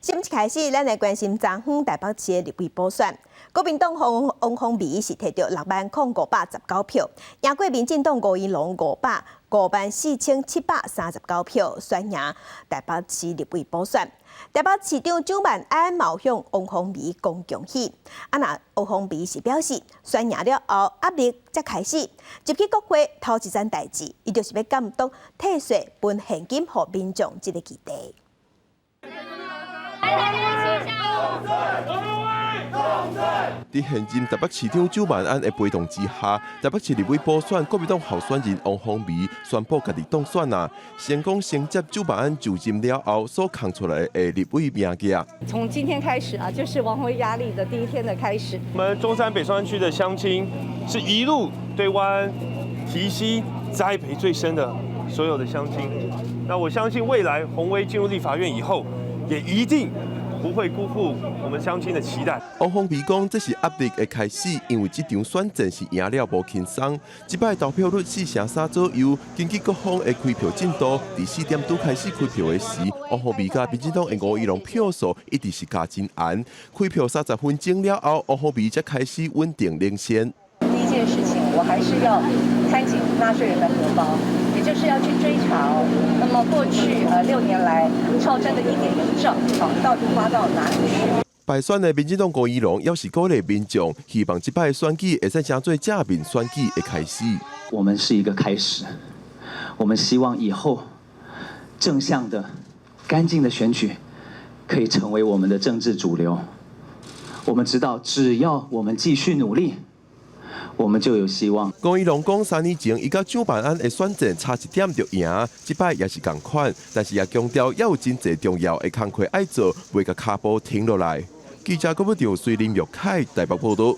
新聞開始，咱來關心昨昏台北市的立委補選。國民黨王鴻薇是提著60,519票，贏過民進黨吳怡農5054739票，選贏台北市立委補選。台北市長蔣萬安嘛向王鴻薇講恭喜。啊，若王鴻薇是表示，選贏了後壓力才開始，入去國會頭一件代誌，伊就是欲監督退稅分現金予民眾這个議題。佇現任台北市長蔣萬安的陪同之下，台北市立委補選國民黨候選人王鴻薇宣布家己當選啊，成功承接蔣萬安就任了後所空出來的立委名額。從今天開始啊，就是王鴻薇壓力的第一天的開始。我們中山北松山區的鄉親是一路對萬安提攜栽培最深的所有的鄉親。那我相信未來鴻薇進入立法院以後，也一定不會辜負我們鄉親的期待。王鴻薇講，這是壓力的開始，因為這場選戰是贏了無輕鬆。這擺投票率4成3左右，根據各方的開票進度，佇4點拄開始開票的時，王鴻薇佮民進黨的吳怡農票數一直是咬真絚。開票30分鐘了後，王鴻薇才開始穩定領先。第一件事情，我還是要看緊納稅人的荷包，也就是要去追查哦。那麼過去6年來超徵的1.1兆，好，到底花到哪裡去？敗選的民進黨吳怡農猶是鼓勵民眾，希望這擺選舉會使成做正面選舉的開始。我們是一個開始，我們希望以後正向的、乾淨的選舉可以成為我們的政治主流。我們知道，只要我們繼續努力，我們就有希望。吳怡農講，3年前伊佮蔣萬安的選戰差一點就贏，這擺也是仝款，但是也強調猶有真濟重要的工課愛做，袂共跤步停落來。記者郭不丟、隨林玉凱台北報道。